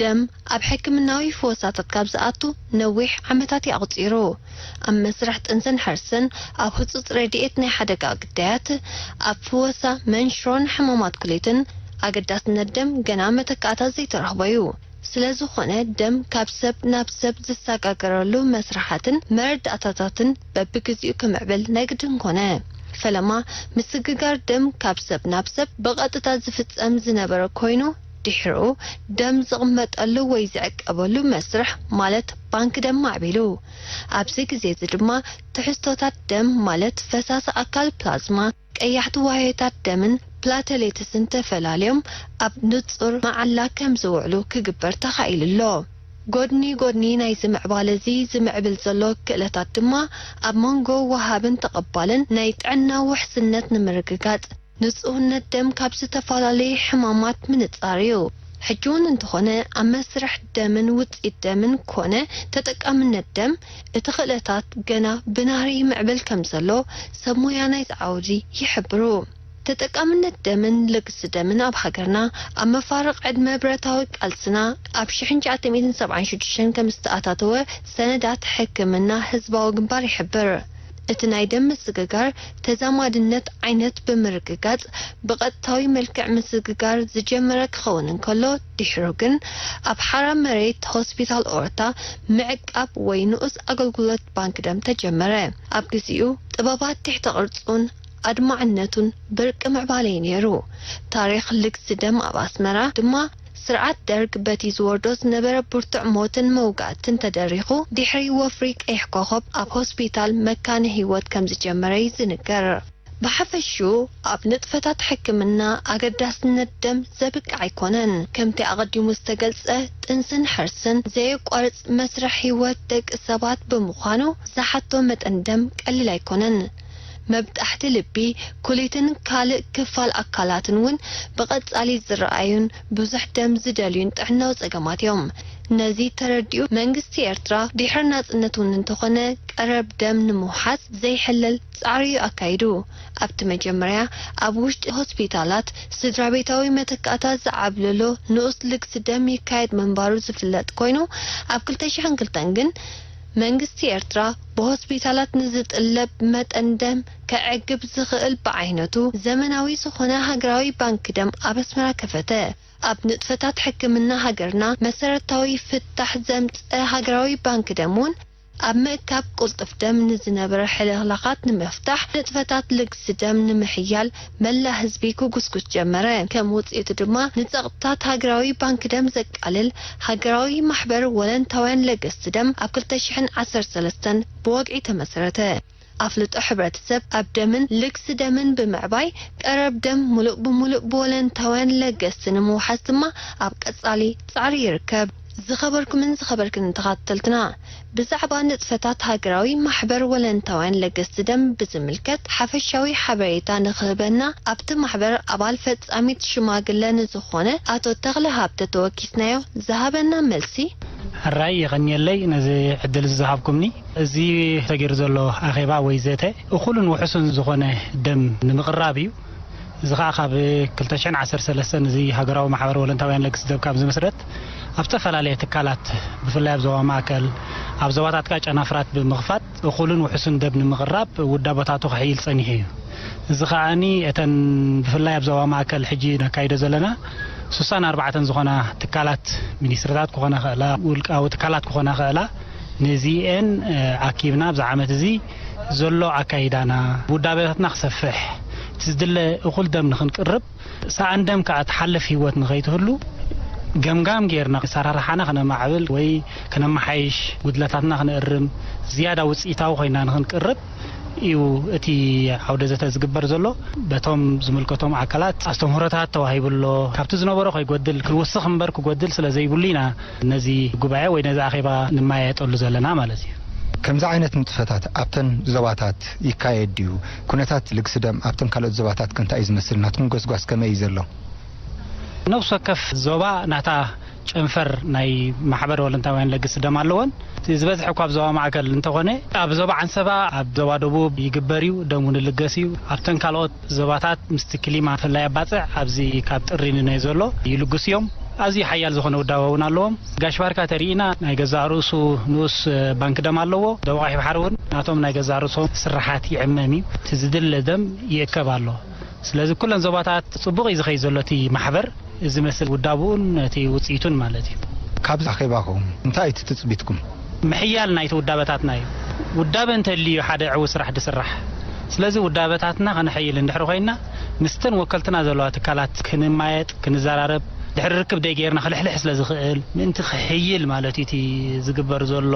ደም ኣብ ሕክምናዊ ፍወሳታት ካብ ዝኣቱ ነዊሕ ዓመታት እዩ ኣቑጺሩ። ኣብ መስርሕ ጥንስን ሕርስን፣ ኣብ ህጹጽ ረድኤት ናይ ሓደጋ ግዳያት፣ ኣብ ፍወሳ መንሽሮን ሕማማት ኩሊትን ኣገዳስነት ደም ገና መተካእታ ዘይተረኽቦ እዩ። ስለ ዝኾነ ደም ካብ ሰብ ናብ ሰብ ዝሰጋገረሉ መስርሓትን መረዳእታታትን በብግዚኡ ክምዕብል ናይ ግድን ኮነ። ፈለማ ምስግጋር ደም ካብ ሰብ ናብ ሰብ ብቐጥታ ዝፍጸም ዝነበረ ኮይኑ፣ ድሕሩ ደም ዝቕመጠሉ ወይ ዝዕቀበሉ መስርሕ ማለት ባንክ ደም ማዕቢሉ። ኣብዚ ግዜ እዚ ድማ ትሕዝቶታት ደም ማለት ፈሳሲ ኣካል ፕላዝማ፣ ቀያሕቲ ዋህዮታት ደምን ፕላተሌትስን ተፈላልዮም ኣብ ንጹር መዓላ ከም ዝውዕሉ ክግበር ተኻኢሉ ኣሎ። ጎድኒ ጎድኒ ናይዚ ምዕባለ እዚ ዝምዕብል ዘሎ ክእለታት ድማ ኣብ መንጎ ወሃብን ተቐባልን ናይ ጥዕና ውሕስነት ንምርግጋጽ ንጹህነት ደም ካብ ዝተፈላለዩ ሕማማት ምንጻር እዩ። ሕጂ እውን እንተኾነ ኣብ መስርሕ ደምን ውጽኢት ደምን ኮነ ተጠቃምነት ደም እቲ ክእለታት ገና ብናህሪ ይምዕብል ከም ዘሎ ሰብ ሞያ ናይዚ ዓውዲ ይሕብሩ። ተጠቃምነት ደምን ልግሲ ደምን ኣብ ሃገርና ኣብ መፋርቕ ዕድመ ብረታዊ ቃልስና ኣብ ሽሕን ትሽዓተ ሚእትን ሰብዓን ሽዱሽተን ከም ዝተኣታተወ ሰነዳት ሕክምና ህዝባዊ ግንባር ይሕብር። እቲ ናይ ደም ምስግጋር ተዛማድነት ዓይነት ብምርግጋጽ ብቐጥታዊ መልክዕ ምስግጋር ዝጀመረ ክኸውን እንከሎ፣ ድሕሩ ግን ኣብ ሓራ መሬት ሆስፒታል ኦርታ ምዕቃብ ወይ ንኡስ ኣገልግሎት ባንክ ደም ተጀመረ። ኣብ ግዚኡ ጥበባት ትሕተ ቅርጹን ኣድማዕነቱን ብርቂ ምዕባለ እዩ ነይሩ። ታሪኽ ልግሲ ደም ኣብ ኣስመራ ድማ ስርዓት ደርግ በቲ ዝወርዶ ዝነበረ ብርቱዕ ሞትን መውጋእትን ተደሪኹ፣ ድሕሪ ወፍሪ ቀይሕ ኮኸብ ኣብ ሆስፒታል መካነ ህይወት ከም ዝጀመረ እዩ ዝንገር። ብሓፈሽኡ ኣብ ንጥፈታት ሕክምና ኣገዳስነት ደም ዘብቅዕ ኣይኮነን። ከምቲ ኣቐዲሙ ዝተገልጸ፣ ጥንስን ሕርስን ዘየቋርጽ መስርሕ ህይወት ደቂ ሰባት ብምዃኑ፣ ዝሓቶ መጠን ደም ቀሊል ኣይኮነን። መብጣሕቲ ልቢ፣ ኩሊትን ካልእ ክፋል ኣካላትን እውን ብቐጻሊ ዝረኣዩን ብዙሕ ደም ዝደልዩን ጥዕናዊ ጸገማት እዮም። ነዚ ተረዲኡ መንግስቲ ኤርትራ ድሕሪ ናጽነት እውን እንተኾነ ቀረብ ደም ንምውሓስ ዘይሕለል ጻዕሪ እዩ ኣካይዱ። ኣብቲ መጀመርያ ኣብ ውሽጢ ሆስፒታላት ስድራ ቤታዊ መተካእታ ዝዓብለሎ ንኡስ ልግሲ ደም ይካየድ ምንባሩ ዝፍለጥ ኮይኑ፣ ኣብ ክልተ ሽሕን ክልተን ግን መንግስቲ ኤርትራ ብሆስፒታላት ንዝጥለብ መጠን ደም ከዕግብ ዝኽእል ብዓይነቱ ዘመናዊ ዝኾነ ሃገራዊ ባንክ ደም ኣብ ኣስመራ ከፈተ። ኣብ ንጥፈታት ሕክምና ሃገርና መሰረታዊ ፍታሕ ዘምጸ ሃገራዊ ባንክ ደም እውን ኣብ ምእካብ ቅልጡፍ ደም ንዝነበረ ሕልኽላኻት ንምፍታሕ ንጥፈታት ልግሲ ደም ንምሕያል መላእ ህዝቢ ክጉስጉስ ጀመረ። ከም ውጽኢቱ ድማ ንጸቕጥታት ሃገራዊ ባንክ ደም ዘቃልል ሃገራዊ ማሕበር ወለንታውያን ለገስቲ ደም ኣብ ክልተ ሽሕን ዓሰርተ ሰለስተን ብወግዒ ተመስረተ። ኣፍልጦ ሕብረተሰብ ኣብ ደምን ልግሲ ደምን ብምዕባይ ቀረብ ደም ሙሉእ ብሙሉእ ብወለንታውያን ለገስቲ ንምውሓስ ድማ ኣብ ቀጻሊ ጻዕሪ ይርከብ። ዝኸበርኩምን ዝኸበርክን ተኸታተልትና፣ ብዛዕባ ንጥፈታት ሃገራዊ ማሕበር ወለንታውያን ለገስቲ ደም ብዝምልከት ሓፈሻዊ ሓበሬታ ንኽህበና ኣብቲ ማሕበር ኣባል ፈጻሚት ሽማግለ ንዝኾነ ኣቶ ተኽለ ሃብተ ተወኪስናዮ ዝሃበና መልሲ። ሕራይ የቐንየለይ ነዚ ዕድል እዚ ዝሃብኩምኒ። እዚ ተገይሩ ዘሎ ኣኼባ ወይ ዘተ እኹልን ውሑስን ዝኾነ ደም ንምቕራብ እዩ። እዚ ኸኣ ካብ ክልተ ሽሕን ዓሰርተ ሰለስተን እዚ ሃገራዊ ማሕበር ወለንታውያን ለግሲ ደም ካብ ዝምስረት ኣብ ዝተፈላለየ ትካላት ብፍላይ ኣብ ዞባ ማእከል ኣብ ዞባታት ከኣ ጨናፍራት ብምኽፋት እኹልን ውሑስን ደም ንምቕራብ ውዳበታቱ ክሕይል ጸኒሑ እዩ። እዚ ከኣኒ እተን ብፍላይ ኣብ ዞባ ማእከል ሕጂ ነካይዶ ዘለና ሱሳን ኣርባዕተን ዝኾና ትካላት ሚኒስትርታት ክኾና ኽእላ ውልቃዊ ትካላት ክኾና ኽእላ ነዚኤን ኣኪብና ኣብዚ ዓመት እዚ ዘሎ ኣካይዳና ውዳበታትና ክሰፍሕ እቲ ዝድለ እኹል ደም ንኽንቅርብ ሰኣን ደም ከዓ ትሓልፍ ህይወት ንኸይትህሉ ገምጋም ጌርና ኣሰራርሓና ክነማዕብል ወይ ክነመሓይሽ ጉድለታትና ክንእርም ዝያዳ ውፅኢታዊ ኮይና ንኽንቅርብ እዩ እቲ ዓውደ ዘተ ዝግበር ዘሎ። በቶም ዝምልከቶም ኣካላት ኣስተምህሮታት ተዋሂቡ ኣሎ። ካብቲ ዝነበሮ ከይጎድል ክውስኽ እምበር ክጎድል ስለ ዘይብሉ ኢና ነዚ ጉባኤ ወይ ነዚ ኣኼባ ንመያየጠሉ ዘለና ማለት እዩ። ከምዚ ዓይነት ንጥፈታት ኣብተን ዞባታት ይካየድ ድዩ? ኩነታት ልግሲ ደም ኣብተን ካልኦት ዞባታት ከ እንታይ እዩ ዝመስል? ናትኩም ጎስጓስ ከመይ እዩ ዘሎ? ነፍሲ ወከፍ ዞባ ናታ ጨንፈር ናይ ማሕበር ወለንታውያን ለግሲ ደም ኣለወን። ዝበዝሐ እኳ ኣብ ዞባ ማእከል እንተኾነ፣ ኣብ ዞባ ዓንሰባ፣ ኣብ ዞባ ደቡብ ይግበር እዩ፣ ደም እውን ይልገስ እዩ። ኣብተን ካልኦት ዞባታት ምስቲ ክሊማ ብፍላይ ኣብ ባጽዕ ኣብዚ ካብ ጥሪ ንነይ ዘሎ ይልግሱ እዮም። ኣዝዩ ሓያል ዝኾነ ውዳበ እውን ኣለዎም። ጋሽ ባርካ ተሪኢና ናይ ገዛእ ርእሱ ንኡስ ባንክ ደም ኣለዎ። ደቡብ ቀይሕ ባሕሪ እውን ናቶም ናይ ገዛእ ርእሶም ስርሓት ይዕመም እዩ። እቲ ዝድለ ደም ይእከብ ኣሎ። ስለዚ ኩለን ዞባታት ጽቡቕ እዩ ዝኸይድ ዘሎ እቲ ማሕበር። እዚ መስል ውዳብኡን እቲ ውጽኢቱን ማለት እዩ። ካብዚ ኣኼባኹም እንታይ እዩ እቲ ትጽቢትኩም? ምሕያል ናይቲ ውዳበታትና እዩ። ውዳበ እንተልዩ ሓደ ዕዊ ስራሕ ድስራሕ። ስለዚ ውዳበታትና ከነሐይል እንድሕር ኮይና፣ ምስተን ወከልትና ዘለዋ ትካላት ክንማየጥ፣ ክንዘራረብ፣ ድሕሪ ርክብ ደይ ጌርና ክልሕልሕ ስለ ዝኽእል፣ ምእንቲ ክሕይል ማለት እዩ እቲ ዝግበር ዘሎ።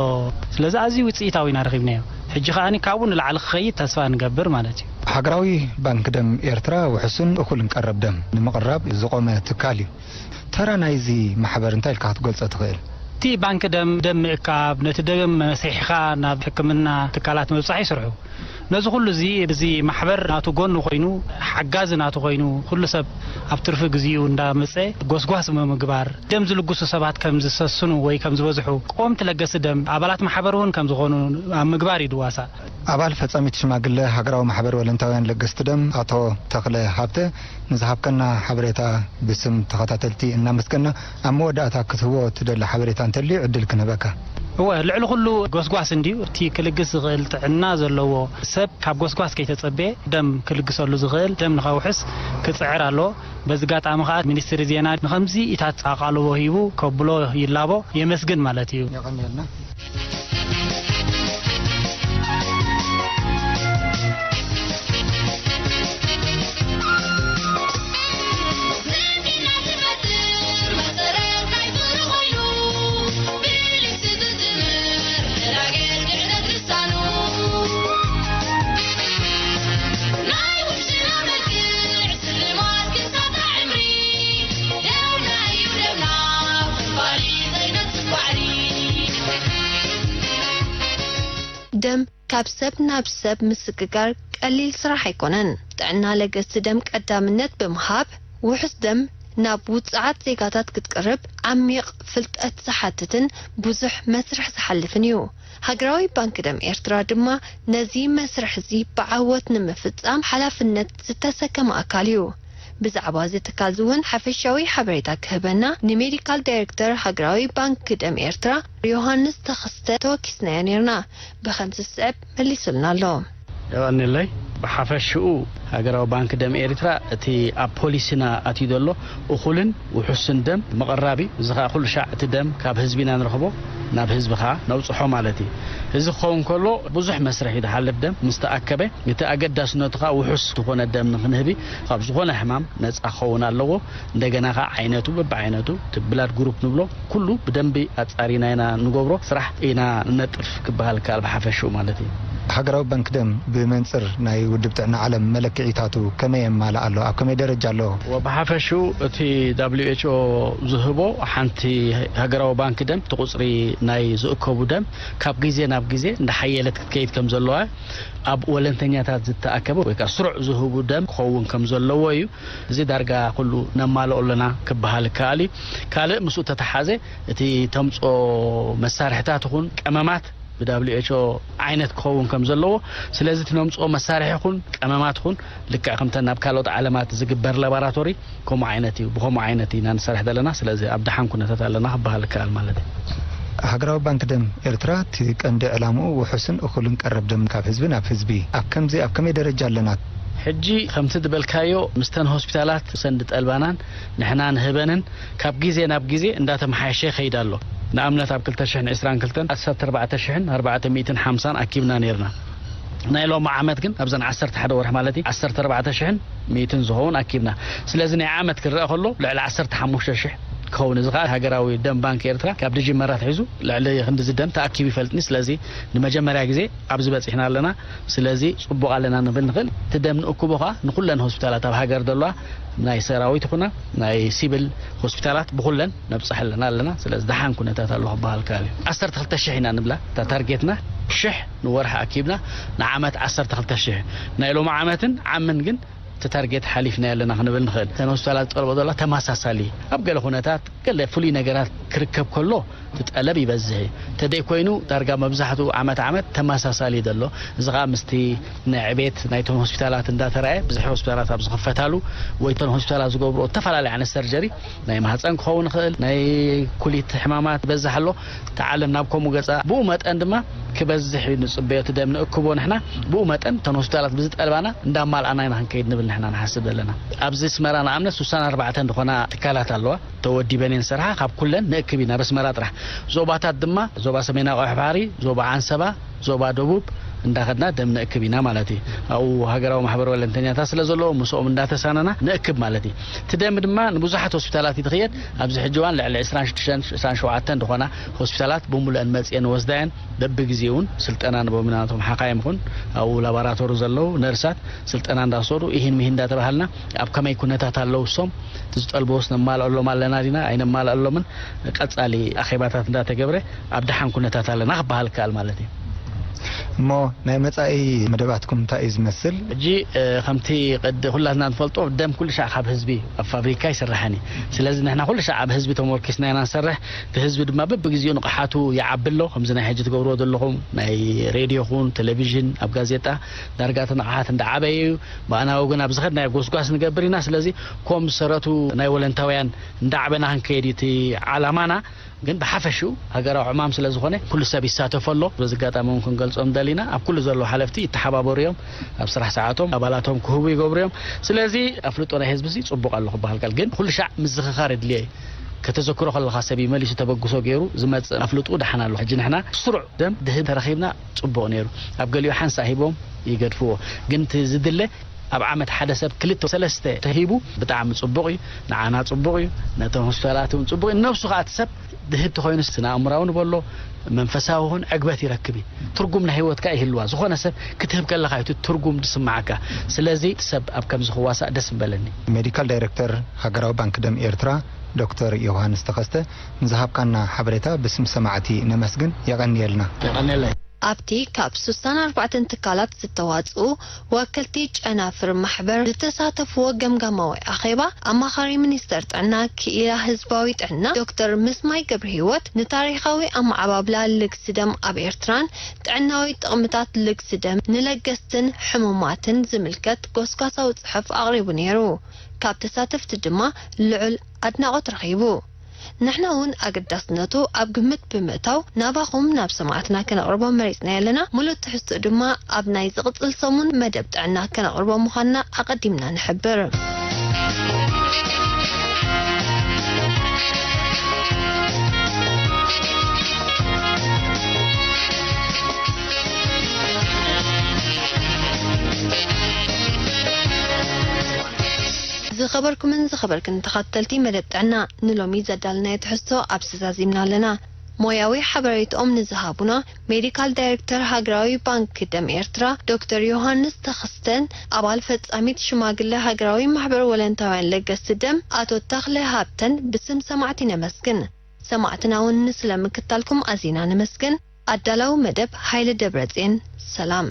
ስለዚ ኣዝዩ ውጽኢታዊ ኢና ረኺብናዮ። ሕጂ ከኣ ካብኡ ንላዕሊ ክኸይድ ተስፋ ንገብር ማለት እዩ። ሃገራዊ ባንክ ደም ኤርትራ ውሑስን እኹልን ቀረብ ደም ንምቕራብ ዝቖመ ትካል እዩ። ተራ ናይዚ ማሕበር እንታይ ኢልካ ክትገልጾ ትኽእል? እቲ ባንክ ደም፣ ደም ምእካብ፣ ነቲ ደም መሲሕኻ ናብ ሕክምና ትካላት ምብጻሕ እዩ ስርሑ። ነዚ ኩሉ እዚ፣ እዚ ማሕበር ናቱ ጎኑ ኮይኑ፣ ሓጋዚ ናቱ ኮይኑ፣ ኩሉ ሰብ ኣብ ትርፊ ግዜኡ እንዳመጸ ጎስጓስ ብምግባር፣ ደም ዝልግሱ ሰባት ከም ዝሰስኑ ወይ ከም ዝበዝሑ፣ ቀወምቲ ለገስቲ ደም ኣባላት ማሕበር እውን ከም ዝኾኑ ኣብ ምግባር እዩ ድዋሳእ። ኣባል ፈጻሚት ሽማግለ ሃገራዊ ማሕበር ወለንታውያን ለገስቲ ደም ኣቶ ተኽለ ሃብተ ንዝሃብከና ሓበሬታ ብስም ተኸታተልቲ እናመስገና፣ ኣብ መወዳእታ ክትህቦ ትደሊ ሓበሬታ እንተልዩ ዕድል ክንህበካ። እወ፣ ልዕሊ ኩሉ ጎስጓስ እንድዩ። እቲ ክልግስ ዝኽእል ጥዕና ዘለዎ ሰብ ካብ ጎስጓስ ከይተጸበየ ደም ክልግሰሉ ዝኽእል ደም ንኸውሕስ ክጽዕር ኣለዎ። በዚ ኣጋጣሚ ከኣ ሚኒስትሪ ዜና ንኸምዚኢታት ኣቓልቦ ሂቡ ከብሎ ይላቦ የመስግን ማለት እዩ። የቐንየልና። ደም ካብ ሰብ ናብ ሰብ ምስግጋር ቀሊል ስራሕ ኣይኮነን። ጥዕና ለገስቲ ደም ቀዳምነት ብምሃብ፣ ውሑስ ደም ናብ ውጹዓት ዜጋታት ክትቅርብ ዓሚቕ ፍልጠት ዝሓትትን ብዙሕ መስርሕ ዝሓልፍን እዩ። ሃገራዊ ባንክ ደም ኤርትራ ድማ ነዚ መስርሕ እዚ ብዓወት ንምፍጻም ሓላፍነት ዝተሰከመ ኣካል እዩ። ብዛዕባ እዚ ትካል እዚ እውን ሓፈሻዊ ሓበሬታ ክህበና ንሜዲካል ዳይሬክተር ሃገራዊ ባንክ ደም ኤርትራ ዮሃንስ ተኸስተ ተወኪስናዮ ነይርና። ብኸምዚ ዝስዕብ መሊሱልና ኣሎ። የቐንየለይ። ብሓፈሽኡ ሃገራዊ ባንክ ደም ኤርትራ እቲ ኣብ ፖሊሲና ኣትዩ ዘሎ እኹልን ውሑስን ደም ምቕራብ እዩ። እዚ ኸኣ ኩሉ ሻዕ እቲ ደም ካብ ህዝቢ ኢና ንረኽቦ፣ ናብ ህዝቢ ኸኣ ነብጽሖ ማለት እዩ። እዚ ክኸውን ከሎ ብዙሕ መስርሕ እዩ ዝሓልፍ። ደም ምስ ተኣከበ እቲ ኣገዳስነቱ ኸኣ ውሑስ ዝኾነ ደም ንኽንህብ እዩ። ካብ ዝኾነ ሕማም ነጻ ክኸውን ኣለዎ። እንደገና ኸዓ ዓይነቱ በብዓይነቱ እቲ ብላድ ግሩፕ ንብሎ ኩሉ ብደንቢ ኣጻሪና ኢና ንገብሮ። ስራሕ ኢና ንነጥፍ ክበሃል ይከኣል ብሓፈሽኡ ማለት እዩ። ሃገራዊ ባንክ ደም ብመንጽር ናይ ውድብ ጥዕና ዓለም መለክዒታቱ ከመይ የማልእ ኣሎ? ኣብ ከመይ ደረጃ ኣሎ? ወ-፣ ብሓፈሽኡ እቲ ደብሊው ኤች ኦ ዝህቦ ሓንቲ ሃገራዊ ባንክ ደም እቲ ቁጽሪ ናይ ዝእከቡ ደም ካብ ግዜ ናብ ግዜ እንዳሓየለት ክትከይድ ከም ዘለዋ ኣብ ወለንተኛታት ዝተኣከበ ወይ ከዓ ስሩዕ ዝህቡ ደም ክኸውን ከም ዘለዎ እዩ። እዚ ዳርጋ ኩሉ ነማልኦ ኣለና ክበሃል ይከኣል እዩ። ካልእ ምስኡ ተተሓዘ እቲ ተምፅኦ መሳርሕታት ይኹን ቀመማት ብ ደብሊው ኤች ኦ ዓይነት ክኸውን ከም ዘለዎ፣ ስለዚ እቲ ነምፅኦ መሳርሒ ይኹን ቀመማት ይኹን ልክዕ ከምተን ናብ ካልኦት ዓለማት ዝግበር ላቦራቶሪ ከምኡ ዓይነት እዩ፣ ብኸምኡ ዓይነት ኢና ንሰርሕ ዘለና። ስለዚ ኣብ ደሓን ኩነታት ኣለና ክበሃል ይከኣል ማለት እዩ። ሃገራዊ ባንክ ደም ኤርትራ እቲ ቀንዲ ዕላምኡ ውሑስን እኹልን ቀረብ ደም ካብ ህዝቢ ናብ ህዝቢ ኣብ ከምዚ ኣብ ከመይ ደረጃ ኣለና? ሕጂ ከምቲ ዝበልካዮ ምስተን ሆስፒታላት ሰንዲ ጠልባናን ንሕና ንህበንን ካብ ግዜ ናብ ግዜ እንዳተመሓየሸ ይኸይድ ኣሎ። ንኣብነት ኣብ ክልተ ሽሕን ዕስራን ክልተን ዓሰርተ ኣርባዕተ ሽሕን ኣርባዕተ ሚእትን ሓምሳን ኣኪብና ነይርና። ናይ ሎሚ ዓመት ግን ኣብዘን ዓሰርተ ሓደ ወርሒ ማለት እዩ ዓሰርተ ኣርባዕተ ሽሕን ሚእትን ዝኸውን ኣኪብና። ስለዚ ናይ ዓመት ክረአ ከሎ ልዕሊ ዓሰርተ ሓሙሽተ ሽሕ ክኸውን፣ እዚ ከዓ ሃገራዊ ደም ባንክ ኤርትራ ካብ ድጅመር ኣትሒዙ ልዕሊ ክንድዚ ደም ተኣኪቡ ይፈልጥኒ። ስለዚ ንመጀመርያ ግዜ ኣብዚ በፂሕና ኣለና። ስለዚ ፅቡቕ ኣለና ንብል ንኽእል። እቲ ደም ንእክቦ ከዓ ንኩለን ሆስፒታላት ኣብ ሃገር ዘለዋ ናይ ሰራዊት ይኹና ናይ ሲቪል ሆስፒታላት ብኩለን ነብፅሕ ኣለና ኣለና። ስለዚ ደሓን ኩነታት ኣሎ ክበሃል ይከኣል እዩ። ዓሰርተ ክልተ ሽሕ ኢና ንብላ እታ ታርጌትና፣ ሽሕ ንወርሒ ኣኪብና ንዓመት ዓሰርተ ክልተ ሽሕ። ናይ ሎሚ ዓመትን ዓምን ግን እቲ ታርጌት ሓሊፍና ኣለና ክንብል ንኽእል። እተን ሆስፒታላት ዝጠልቦ ዘላ ተመሳሳሊ፣ ኣብ ገለ ኩነታት ገለ ፍሉይ ነገራት ክርከብ ከሎ እቲ ጠለብ ይበዝሕ እዩ። እንተደይ ኮይኑ ዳርጋ መብዛሕትኡ ዓመት ዓመት ተመሳሳሊ ዘሎ። እዚ ኸዓ ምስቲ ናይ ዕቤት ናይቶም ሆስፒታላት እንዳተራእየ፣ ብዙሕ ሆስፒታላት ኣብ ዝኽፈታሉ ወይ እተን ሆስፒታላት ዝገብርኦ ዝተፈላለዩ ዓይነት ሰርጀሪ፣ ናይ ማህፀን ክኸውን ይኽእል፣ ናይ ኩሊት ሕማማት ይበዝሕ ኣሎ። እቲ ዓለም ናብ ከምኡ ገፃ፣ ብኡ መጠን ድማ ክበዝሕ እዩ ንፅበዮ። እቲ ደም ንእክቦ ንሕና፣ ብኡ መጠን እተን ሆስፒታላት ብዝጠልባና እንዳማልኣና ኢና ክንከይድ ንብል ንሕና ንሓስብ ዘለና። ኣብዚ ኣስመራ ንኣብነት ስሳን ኣርባዕተን ዝኾና ትካላት ኣለዋ፣ ተወዲበን እየን ዝሰርሓ። ካብ ኩለን ንእክብ ኢና፣ ኣብ ኣስመራ ጥራሕ። ዞባታት ድማ ዞባ ሰሜናዊ ቀይሕ ባሕሪ፣ ዞባ ዓንሰባ፣ ዞባ ደቡብ እንዳኸድና ደም ንእክብ ኢና ማለት እዩ። ኣብኡ ሃገራዊ ማሕበር ወለንተኛታት ስለ ዘለዎ ምስኦም እንዳተሳነና ንእክብ ማለት እዩ። እቲ ደም ድማ ንብዙሓት ሆስፒታላት እዩ ዝኽየድ። ኣብዚ ሕጂ እዋን ልዕሊ ዕስራን ሽዱሽተን፣ ዕስራን ሸውዓተን ዝኾና ሆስፒታላት ብምሉአን መፅየን ወስዳየን። በብግዜኡ እውን ስልጠና ንቦም ኢና፣ ነቶም ሓካይም ይኹን ኣብኡ ላቦራቶሪ ዘለዉ ነርሳት ስልጠና እንዳወሰዱ ይህን ምሂን እንዳተባሃልና፣ ኣብ ከመይ ኩነታት ኣለዉ እሶም፣ እቲ ዝጠልብዎስ ነማልኣሎም ኣለና ዲና ኣይነማልኣሎምን፣ ቀጻሊ ኣኼባታት እንዳተገብረ ኣብ ደሓን ኩነታት ኣለና ክበሃል ይከኣል ማለት እዩ። እሞ ናይ መጻኢ መደባትኩም እንታይ እዩ ዝመስል? ሕጂ፣ እ፣ ከምቲ ቅድ-፣ ኩላትና ንፈልጦ፣ ደም ኩሉ ሻዕ ካብ ህዝቢ ኣብ ፋብሪካ ይስራሕን እዩ። ስለዚ ንሕና ኩሉ ሻዕ ኣብ ህዝቢ ተመርኪስና ኢና ንሰርሕ። እቲ ህዝቢ ድማ በብግዜኡ ንቕሓቱ ይዓቢ ኣሎ። ከምዚ ናይ ሕጂ ትገብርዎ ዘለኹም ናይ ሬድዮ ኹን ቴሌቪዥን፣ ኣብ ጋዜጣ፣ ዳርጋ እቲ ንቕሓት እንዳዓበየ እዩ። ብኣናዊ ግን ኣብ ዝኸድናዮ ጎስጓስ ንገብር ኢና። ስለዚ ከም ሰረቱ ናይ ወለንታውያን እንዳዓበና ክንከይድ እዩ እቲ ዓላማና። ግን ብሓፈሽኡ ሃገራዊ ዕማም ስለ ዝኾነ ኩሉ ሰብ ይሳተፎ ኣሎ። በዚ ኣጋጣሚ እውን ክንገልጾም ደሊና፣ ኣብ ኩሉ ዘለዉ ሓለፍቲ ይተሓባበሩ እዮም። ኣብ ስራሕ ሰዓቶም ኣባላቶም ክህቡ ይገብሩ እዮም። ስለዚ ኣፍልጦ ናይ ህዝቢ እዚ ጽቡቕ ኣሎ ክበሃል ከል፣ ግን ኩሉ ሻዕ ምዝኽኻር የድልዮ እዩ። ከተዘክሮ ከለኻ ሰብ እዩ መሊሱ ተበግሶ ገይሩ ዝመጽእ ኣፍልጦ ደሓን ኣሎ። ሕጂ ንሕና ስሩዕ ደም ድህብ ተረኺብና ጽቡቕ ነይሩ። ኣብ ገሊኡ ሓንሳእ ሂቦም ይገድፍዎ። ግን እቲ ዝድለ ኣብ ዓመት ሓደ ሰብ ክልተ ሰለስተ ተሂቡ ብጣዕሚ ጽቡቕ እዩ። ንዓና ጽቡቕ እዩ። ነቶም ሆስፒታላት እውን ጽቡቕ እዩ። ነብሱ ከኣ እቲ ሰብ ድህብ ተኾይኑ ስነ ኣእምራዊ ንበሎ መንፈሳዊ ይኹን ዕግበት ይረክብ እዩ። ትርጉም ናይ ህይወት ከኣ ይህልዋ። ዝኾነ ሰብ ክትህብ ከለኻ እዩ እቲ ትርጉም ዝስምዓካ። ስለዚ እቲ ሰብ ኣብ ከምዚ ክዋሳእ ደስ ምበለኒ። ሜዲካል ዳይሬክተር ሃገራዊ ባንክ ደም ኤርትራ ዶክተር ዮሃንስ ተኸስተ ንዝሃብካና ሓበሬታ ብስም ሰማዕቲ ነመስግን። የቐንየልና። የቐንየለይ። ኣብቲ ካብ ስሳን ኣርባዕተን ትካላት ዝተዋጽኡ ወከልቲ ጨናፍር ማሕበር ዝተሳተፍዎ ገምጋማዊ ኣኼባ፣ ኣማኻሪ ሚኒስተር ጥዕና ክኢላ ህዝባዊ ጥዕና ዶክተር ምስማይ ገብረሂወት ንታሪኻዊ ኣመዓባብላ ልግሲ ደም ኣብ ኤርትራን ጥዕናዊ ጥቕምታት ልግሲ ደም ንለገስትን ሕሙማትን ዝምልከት ጎስጓሳዊ ጽሑፍ ኣቕሪቡ ነይሩ። ካብ ተሳተፍቲ ድማ ልዑል ኣድናቖት ረኺቡ። ንሕና እውን ኣገዳስነቱ ኣብ ግምት ብምእታው ናባኹም ናብ ሰማዕትና ከነቕርቦ መሪጽና ኣለና። ሙሉእ ትሕዝትኡ ድማ ኣብ ናይ ዝቕጽል ሰሙን መደብ ጥዕና ከነቕርቦ ምዃንና ኣቐዲምና ንሕብር። ዝኸበርኩምን ዝኸበርክን ተኸተልቲ መደብ ጥዕና፣ ንሎሚ ዘዳለናዮ ትሕዝቶ ኣብዚ ዛዚምና ኣለና። ሞያዊ ሓበሬትኦም ንዝሃቡና ሜዲካል ዳይሬክተር ሃገራዊ ባንክ ደም ኤርትራ ዶክተር ዮሃንስ ተኸስተን ኣባል ፈጻሚት ሽማግለ ሃገራዊ ማሕበር ወለንታውያን ለገስቲ ደም ኣቶ ተኽለ ሃብተን ብስም ሰማዕቲ ነመስግን። ሰማዕትና እውን ስለ ምክታልኩም ኣዚና ነመስግን። ኣዳላዊ መደብ ሃይለ ደብረጽዮን። ሰላም።